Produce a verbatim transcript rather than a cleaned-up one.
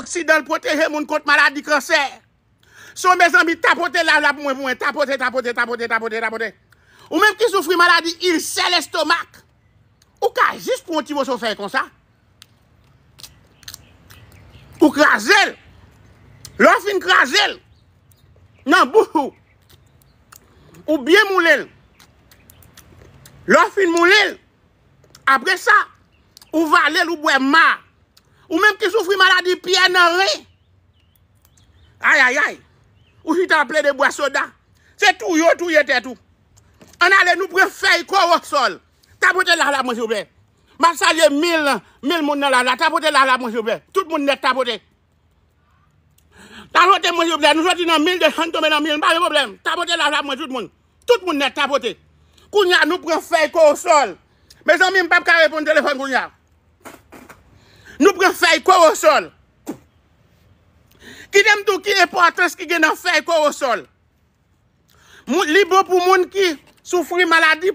Antioksidan, l pwoteje moun kont maladi kansè. So, mezanmi, tapote lav la pou mwen, pou mwen. Tapote, tapote, tapote, tapote, tapote. Ou menm ki soufri maladi ilsè lestomak, ou ka jis pran yon ti moso fèy konsa. Ou kraze l. Lè w fin kraze l nan bouch ou, ou byen moule l. Lè w fin moule l, apre sa, ou vale l, ou bwè ma. Ou menm ki soufri maladi pyè nan ren, ayayay, ou chita ap plede bwè soda. Se touye w touye tèt ou. Ann ale, nou pran fèy kowosòl. Tapote lav la mwen, silvouplè. M ap salye mil, mil moun nan lav la. Tapote lav la mwen, silvouplè. Tout moun nèt, tapote. Tapote mwen, silvouplè. Nou soti nan mil de san, nou tonbe nan mil, pa gen pwoblèm. Tapote lav la mwen, tout moun. Tout moun nèt, tapote. Kounye a, nou pran fèy kowosòl. Mezanmi, m p ap ka reponn telefòn kounye a. Nou pran fèy kowosòl. Kite m di w ki enpòtans ki gen nan fèy kowosòl. Moun, li bon pou moun ki soufri maladi